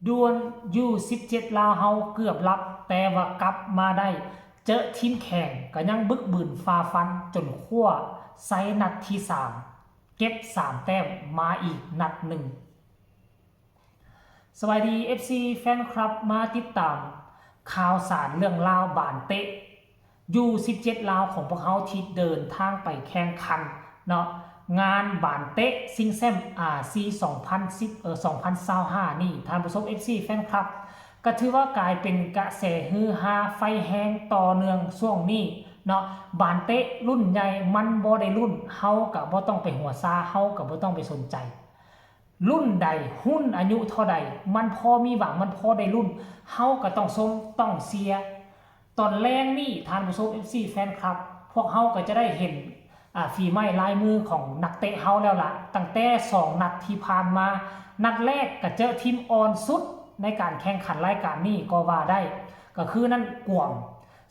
ດ່ວນຢູສິບເຈັດລາວເຮົາເກືອບຫຼັບ ແຕ່ວ່າກັບມາໄດ້ ເຈີທີມແຂງກໍຍັງບຶກບືນຝ່າຟັນຈົນຄວ້າໄຊນັດທີສາມ ເກັບສາມແຕ້ມມາອີກນັດໜຶ່ງ. ສະບາຍດີ ເອັຟຊີ ແຟນຄລັບ ມາຕິດຕາມຂ່າວສານເລື່ອງລາວບານເຕະ ຢູສິບເຈັດລາວຂອງພວກເຮົາທີ່ເດີນທາງໄປແຂ່ງຂັນເນາະ ງານບານເຕະຊິງແຊ້ມອາຊີ ສອງພັນສິບ ເອີ ສອງພັນຊາວຫ້ານີ້ ທ່ານຜູ້ຊົມ ເອັຟຊີ ແຟນຄລັບ ກໍຖືວ່າກາຍເປັນກະແສຮືຮາໄຟແຮງຕໍ່ເນື່ອງຊ່ວງນີ້ເນາະ. ບານເຕະລຸ້ນໃຫຍ່ມັນບໍ່ໄດ້ລຸ້ນ ເຮົາກໍບໍ່ຕ້ອງໄປຫົວຊາ ເຮົາກໍບໍ່ຕ້ອງໄປສົນໃຈ. ລຸ້ນໃດ ຮຸ່ນອາຍຸເທົ່າໃດ ມັນພໍມີຫວັງ ມັນພໍໄດ້ລຸ້ນ ເຮົາກໍຕ້ອງຊົມຕ້ອງເຊຍ. ຕອນແລງນີ້ທ່ານຜູ້ຊົມ ເອັຟຊີ ແຟນຄລັບ ພວກເຮົາກໍຈະໄດ້ເຫັນ ອາ ຝີໄມ້ລາຍມືຂອງນັກເຕະເຮົາແລ້ວລະ ຕັ້ງແຕ່ສອງນັດທີ່ຜ່ານມາ. ນັດແລກກໍເຈີທີມອ່ອນສຸດໃນການແຂ່ງຂັນລາຍການນີ້ກໍວ່າໄດ້ ກໍຄືນັ້ນກວມ.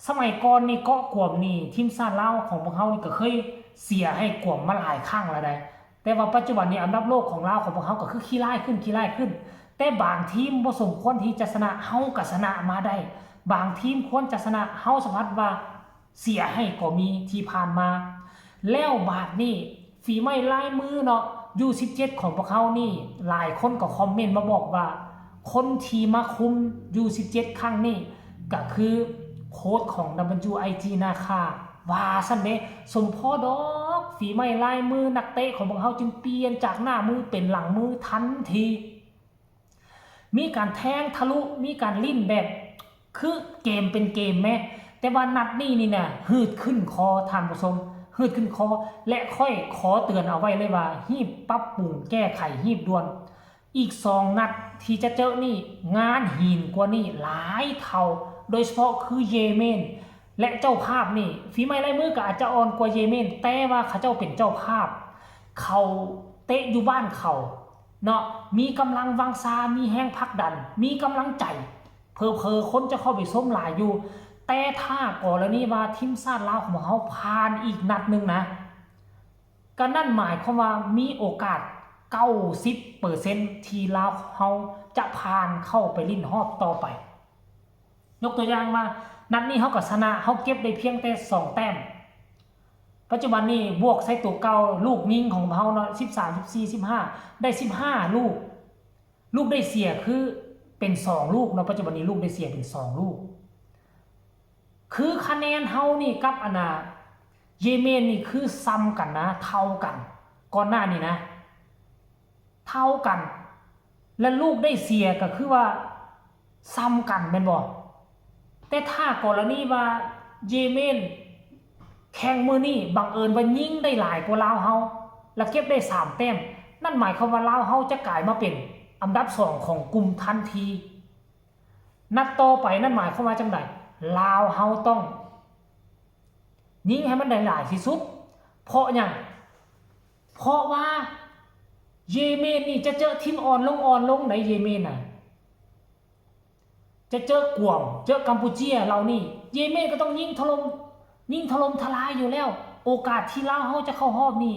ສະໄໝກ່ອນນີ້ເກາະກວມນີ້ ທີມຊາດລາວຂອງພວກເຮົານີ້ກໍເຄີຍເສຍໃຫ້ກວມມາຫຼາຍຄັ້ງແລ້ວໃດ໋ ແຕ່ວ່າປັດຈຸບັນນີ້ອັນດັບໂລກຂອງລາວຂອງພວກເຮົາກໍຄືຂີ້ຮ້າຍຂຶ້ນ ຂີ້ຮ້າຍຂຶ້ນ. ແຕ່ບາງທີມບໍ່ສົມຄວນທີ່ຈະຊະນະ ເຮົາກໍຊະນະມາໄດ້. ບາງທີມຄວນຈະຊະນະ ເຮົາສະພັດວ່າເສຍໃຫ້ກໍມີທີ່ຜ່ານມາ. ແລ້ວບາດນີ້ ຝີໄມ້ລາຍມືເນາະ ຢູສິບເຈັດຂອງພວກເຮົານີ້ ຫຼາຍຄົນກໍຄອມເມັນມາບອກວ່າ ຄົນທີ່ມາຄຸມຢູສິບເຈັດຄັ້ງນີ້ ກໍຄືໂຄດຂອງ WIG ນາຄາ ວ່າຊັ້ນເດ້. ສົມພໍດອກ ຝີໄມ້ລາຍມືນັກເຕະຂອງພວກເຮົາຈຶ່ງປ່ຽນຈາກໜ້າມືເປັນຫຼັງມືທັນທີ. ມີການແທງທະລຸ ມີການຫຼິ້ນແບບຄືເກມເປັນເກມແມ. ແຕ່ວ່ານັດນີ້ນີ້ນະ ຫືດຂຶ້ນຄໍທ່ານຜູ້ຊົມ ຫືດຂຶ້ນຄໍ ແລະ ຂ້ອຍຂໍເຕືອນເອົາໄວ້ເລີຍວ່າ ຮີບປັບປຸງແກ້ໄຂຮີບດ່ວນ. ອີກສອງນັດທີ່ຈະເຈີນີ້ ງານຫີນກວ່ານີ້ຫຼາຍເທົ່າ ໂດຍສະເພາະຄືເຢເມນ ແລະ ເຈົ້າພາບນີ້ ຝີໄມ້ລາຍມືກໍອາດຈະອ່ອນກວ່າເຢເມນ ແຕ່ວ່າເຂົາເຈົ້າເປັນເຈົ້າພາບ ເຂົາເຕະຢູ່ບ້ານເຂົາເນາະ ມີກຳລັງວັງຊາ ມີແຮງຜັກດັນ ມີກຳລັງໃຈ ເຜີໆຄົນຈະເຂົ້າໄປຊົມຫຼາຍຢູ່. ແຕ່ຖ້າກໍລະນີວ່າທີມຊາດລາວຂອງເຮົາຜ່ານອີກນັດໜຶ່ງນະ ກໍນັ້ນໝາຍຄວາມວ່າມີໂອກາດເກົ້າສິບເປີເຊັນທີ່ລາວເຮົາຈະຜ່ານເຂົ້າໄປຫຼິ້ນຮອບຕໍ່ໄປ. ຍົກຕົວຢ່າງວ່າ ນັດນີ້ເຮົາກໍຊະນະ ເຮົາເກັບໄດ້ພຽງແຕ່ສອງແຕ້ມ. ປັດຈຸບັນນີ້ບວກໃສ່ຕົວເກົ່າ ລູກຍິງຂອງເຮົາເນາະ ສິບສາມ ສິບສີ່ ສິບຫ້າ ໄດ້ສິບຫ້າລູກ. ລູກໄດ້ເສຍຄືເປັນສອງລູກເນາະ ປັດຈຸບັນນີ້ລູກໄດ້ເສຍເປັນສອງລູກ. ຄືຄະແນນເຮົານີ້ກັບອັນນ່າ ເຢເມນນີ້ຄືສ່ຳກັນນະ ເທົ່າກັນ ກ່ອນໜ້ານີ້ນະ ເທົ່າກັນ ແລະ ລູກໄດ້ເສຍກໍຄືວ່າສ່ຳກັນແມ່ນບໍ່? ແຕ່ຖ້າກໍລະນີວ່າເຢເມນແຂ່ງມື້ນີ້ ບັງເອີນວ່າຍິງໄດ້ຫຼາຍກວ່າລາວເຮົາ ແລະ ເກັບໄດ້ສາມແຕ້ມ ນັ້ນໝາຍຄວາມວ່າລາວເຮົາຈະກາຍມາເປັນອັນດັບສອງຂອງກຸ່ມທັນທີ. ນັດຕໍ່ໄປນັ້ນໝາຍຄວາມວ່າຈັ່ງໃດ? ລາວເຮົາຕ້ອງຍິງໃຫ້ມັນໄດ້ຫຼາຍທີ່ສຸດ. ເພາະຫຍັງ? ເພາະວ່າເຢເມນນີ້ຈະເຈີທີມອ່ອນລົງ ອ່ອນລົງໃດ ເຢເມນນະ ຈະເຈີກວມ ເຈີກຳປູເຈຍເຫຼົ່ານີ້ ເຢເມນກໍຕ້ອງຍິງຖະຫຼົ່ມ ຍິງຖະຫຼົ່ມທະລາຍຢູ່ແລ້ວ. ໂອກາດທີ່ລາວເຮົາຈະເຂົ້າຮອບນີ້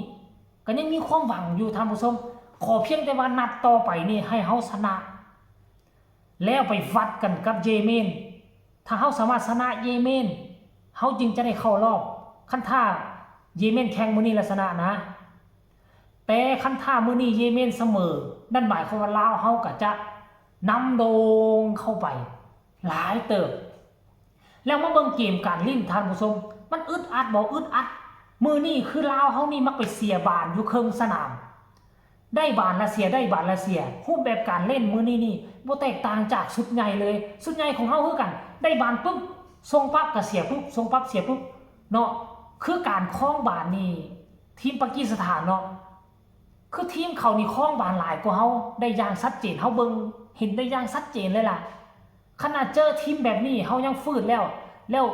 ກໍຍັງມີຄວາມຫວັງຢູ່ທ່ານຜູ້ຊົມ. ຂໍພຽງແຕ່ວ່ານັດຕໍ່ໄປນີ້ໃຫ້ເຮົາຊະນະ ແລ້ວໄປວັດກັນກັບເຢເມນ. ຖ້າເຮົາສາມາດຊະນະເຢເມນ ເຮົາຈຶ່ງຈະໄດ້ເຂົ້າລອບ. ຄັນຖ້າເຢເມນແຂ່ງມື້ນີ້ແລ້ວຊະນະນະ ແຕ່ຄັນຖ້າມື້ນີ້ເຢເມນສະເໝີ ນັ້ນໝາຍຄວາມວ່າລາວເຮົາກໍຈະນຳໂດ່ງເຂົ້າໄປຫຼາຍເຕີບ. ແລ້ວມາເບິ່ງເກມການຫຼິ້ນທ່ານຜູ້ຊົມ ມັນອຶດອັດບໍ່? ອຶດອັດ. ມື້ນີ້ຄືລາວເຮົານີ້ມັກໄປເສຍບານຢູ່ເຄິ່ງສະໜາມ ໄດ້ບານລະເສຍ ໄດ້ບານລະເສຍ. ຮູບແບບການເລ່ນມື້ນີ້ນີ້ບໍ່ແຕກຕ່າງຈາກຊຸດໃຫຍ່ເລີຍ. ຊຸດໃຫຍ່ຂອງເຮົາຄືກັນ ໄດ້ບານປຶບ ສົ່ງປັບກໍເສຍປຶບ ສົ່ງປັບເສຍປຶບເນາະ. ຄືການຄອງບານນີ້ ທີມປາກີສະຖານເນາະ ຄືທີມເຂົານີ້ຄອງບານຫຼາຍກວ່າເຮົາໄດ້ຢ່າງຊັດເຈນ. ເຮົາເບິ່ງເຫັນໄດ້ຢ່າງຊັດເຈນເລີຍລະ. ຂະໜາດເຈີທີມແບບນີ້ເຮົາຍັງຝືດແລ້ວ ແລ້ວ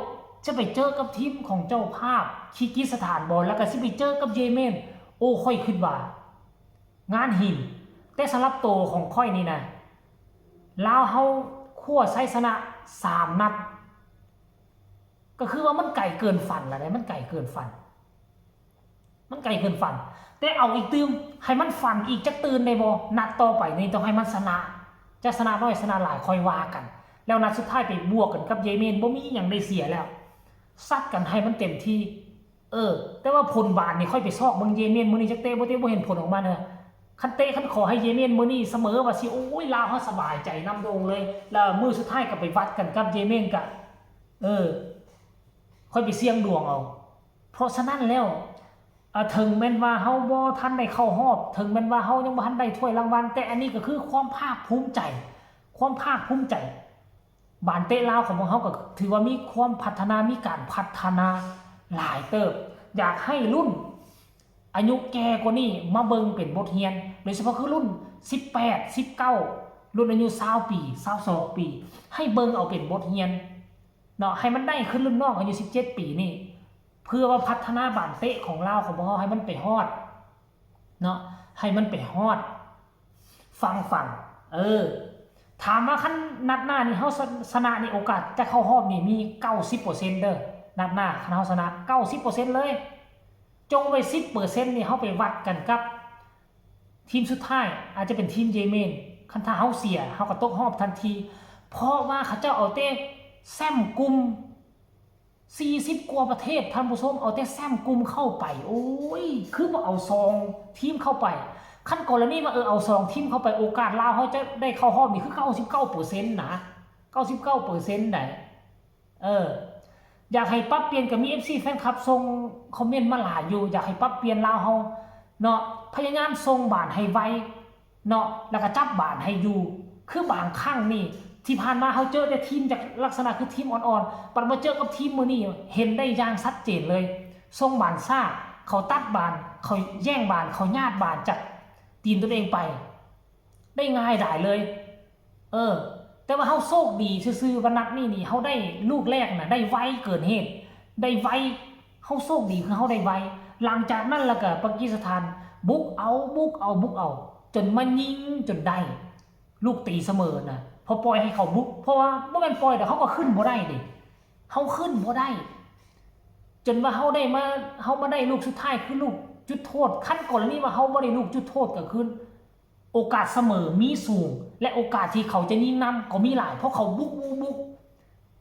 ຈະໄປເຈີກັບທີມຂອງເຈົ້າພາບຄີກິສະຖານບໍ ແລ້ວກໍຊິໄປເຈີກັບເຢເມນ. ໂອ້ ຂ້ອຍຄິດວ່າງານຫີນ. ແຕ່ສຳລັບໂຕຂອງຂ້ອຍນີ້ນະ ລາວເຮົາຄວ້າໄຊຊະນະສາມນັດ ກໍຄືວ່າມັນໄກເກີນຝັນລະເດ້ ມັນໄກເກີນຝັນ ມັນໄກເກີນຝັນ. ແຕ່ເອົາອີກຕື່ມ ໃຫ້ມັນຝັນອີກຈັກຕື່ນໄດ້ບໍ່? ນັດຕໍ່ໄປນີ້ຕ້ອງໃຫ້ມັນຊະນະ ຈະຊະນະໜ້ອຍຊະນະຫຼາຍຄ່ອຍວ່າກັນ. ແລ້ວນັດສຸດທ້າຍໄປບວກກັນກັບເຢເມນ ບໍ່ມີຫຍັງໄດ້ເສຍແລ້ວ ຊັດກັນໃຫ້ມັນເຕັມທີ່. ເອີ ແຕ່ວ່າຜົນບາດນີ້ ຂ້ອຍໄປຊອກເບິ່ງເຢເມນມື້ນີ້ ຈັກເຕະບໍ່ເຕະ ບໍ່ເຫັນຜົນອອກມາເທື່ອ. ຄັນເຕະຄັນຂໍໃຫ້ເຢເມນມື້ນີ້ສະເໝີວ່າຊິ ໂອ້ຍ ລາວເຮົາສະບາຍໃຈນຳໂດ່ງເລີຍ. ແລ້ວມື້ສຸດທ້າຍກໍໄປວັດກັນກັບເຢເມນ ກະ ເອີ ຂ້ອຍໄປສ່ຽງດວງເອົາ. ເພາະສະນັ້ນແລ້ວ ອາ ເຖິງແມ່ນວ່າເຮົາບໍ່ທັນໄດ້ເຂົ້າຮອບ ເຖິງແມ່ນວ່າເຮົາຍັງບໍ່ທັນໄດ້ຖ້ວຍລາງວັນ ແຕ່ອັນນີ້ກໍຄືຄວາມພາກພູມໃຈ ຄວາມພາກພູມໃຈ. ບານເຕະລາວຂອງພວກເຮົາກໍຖືວ່າມີຄວາມພັດທະນາ ມີການພັດທະນາຫຼາຍເຕີບ. ຢາກໃຫ້ລຸ້ນອາຍຸແກ່ກວ່ານີ້ມາເບິ່ງເປັນບົດຮຽນ ໂດຍສະເພາະຄືລຸ້ນສິບແປດ ສິບເກົ້າ ລຸ້ນອາຍຸຊາວປີ ຊາວສອງປີ ໃຫ້ເບິ່ງເອົາເປັນບົດຮຽນເນາະ ໃຫ້ມັນໄດ້ຂຶ້ນລຸ້ນນ້ອງອາຍຸສິບເຈັດປີນີ້ ເພື່ອວ່າພັດທະນາບານເຕະຂອງລາວຂອງພວກເຮົາໃຫ້ມັນໄປຮອດເນາະ ໃຫ້ມັນໄປຮອດຝັ່ງຝັນ. ເອີ ຖາມວ່າຄັນນັດໜ້ານີ້ເຮົາຊະ ຊະນະນີ້ ໂອກາດຈະເຂົ້າຮອບນີ້ມີເກົ້າສິບເປີເຊັນເດີ. ນັດໜ້າຄັນເຮົາຊະນະເກົ້າສິບເປີເຊັນເລີຍ. ຈົ່ງໄວ້ສິບເປີເຊັນນີ້ ເຮົາໄປວັດກັນກັບທີມສຸດທ້າຍ ອາດຈະເປັນທີມເຢເມນ. ຄັນຖ້າເຮົາເສຍ ເຮົາກໍຕົກຮອບທັນທີ ເພາະວ່າເຂົາເຈົ້າເອົາແຕ່ແຊ້ມກຸ່ມ ສີ່ສິບກວ່າປະເທດ ທ່ານຜູ້ຊົມ ເອົາແຕ່ແຊ້ມກຸ່ມເຂົ້າໄປ. ໂອ້ຍ ຄືບໍ່ເອົາສອງທີມເຂົ້າໄປ? ຄັນກໍລະນີວ່າ ເອີ ເອົາສອງທີມເຂົ້າໄປ ໂອກາດລາວເຮົາຈະໄດ້ເຂົ້າຮອບນີ້ຄືເກົ້າສິບເກົ້າເປີເຊັນນະ ເກົ້າສິບເກົ້າເປີເຊັນໃດ໋. ເອີ ຢາກໃຫ້ປັບປ່ຽນ ກໍມີເອັຟຊີແຟນຄລັບສົ່ງຄອມເມັນມາຫຼາຍຢູ່ ຢາກໃຫ້ປັບປ່ຽນລາວເຮົາເນາະ ພະຍາຍາມສົ່ງບານໃຫ້ໄວ ເນາະ ແລ້ວກໍຈັບບານໃຫ້ຢູ່. ຄືບາງຄັ້ງນີ້ ທີ່ຜ່ານມາເຮົາເຈີແຕ່ທີມຈາກລັກສະນະຄືທີມອ່ອນໆ ບັດມາເຈີກັບທີມມື້ນີ້ ເຫັນໄດ້ຢ່າງຊັດເຈນເລີຍ. ສົ່ງບານຊ້າ ເຂົາຕັດບານ ເຂົາແຍ່ງບານ ເຂົາຍາດບານຈາກຕີນຕົນເອງໄປ ໄດ້ງ່າຍດາຍເລີຍ. ເອີ ແຕ່ວ່າເຮົາໂຊກດີຊື່ໆ ວ່ານັດນີ້ນີ້ ເຮົາໄດ້ລູກແລກນະ ໄດ້ໄວເກີນເຫດ ໄດ້ໄວ ເຮົາໂຊກດີຄືເຮົາໄດ້ໄວ. ຫຼັງຈາກນັ້ນລະກະປາກີສະຖານບຸກເອົາ ບຸກເອົາ ບຸກເອົາ ຈົນມາຍິງຈົນໄດ້ລູກຕີສະເໝີນະ ເພາະປ່ອຍໃຫ້ເຂົາບຸກ ເພາະວ່າບໍ່ແມ່ນປ່ອຍດອກ ເຮົາກໍຂຶ້ນບໍ່ໄດ້ເດ້ ເຮົາຂຶ້ນບໍ່ໄດ້ ຈົນວ່າເຮົາໄດ້ມາ ເຮົາມາໄດ້ລູກສຸດທ້າຍຄືລູກຈຸດໂທດ. ຄັນກໍລະນີວ່າເຮົາບໍ່ໄດ້ລູກຈຸດໂທດກໍຄື ໂອກາດສະເໝີມີສູງ ແລະ ໂອກາດທີ່ເຂົາຈະຍິງນຳກໍມີຫຼາຍ ເພາະເຂົາບຸກ ບຸກ ບຸກ.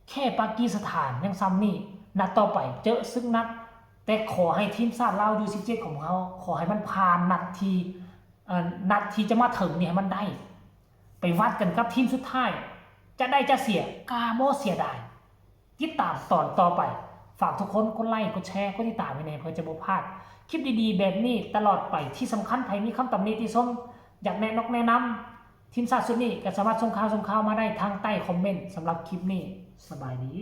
ແຄ່ປາກີສະຖານຍັງຊ່ຳນີ້ ນັດຕໍ່ໄປເຈີຊຶກໜັກ. ແຕ່ຂໍໃຫ້ທີມຊາດລາວ ຢູສິບເຈັດ ຂອງພວກເຮົາ ຂໍໃຫ້ມັນຜ່ານນັດທີ່ ເອີ ນັດທີ່ຈະມາເຖິງນີ້ໃຫ້ມັນໄດ້ ໄປວັດກັນກັບທີມສຸດທ້າຍ ຈະໄດ້ຈະເສຍກໍບໍ່ເສຍດາຍ. ຕິດຕາມຕອນຕໍ່ໄປ. ຝາກທຸກຄົນກົດໄລ ກົດແຊ ກົດຕິດຕາມໃຫ້ແດ່ ເພື່ອຈະບໍ່ພາດຄລິບດີໆແບບນີ້ຕະຫຼອດໄປ. ທີ່ສຳຄັນ ໃຜມີຄຳຕຳໜິຕິຊົມ ຢາກແນະນົກແນະນຳທີມຊາດຊຸດນີ້ ກໍສາມາດສົ່ງຂ່າວ ສົ່ງຂ່າວມາໄດ້ທາງໃຕ້ຄອມເມັນ. ສຳລັບຄລິບນີ້ ສະບາຍດີ.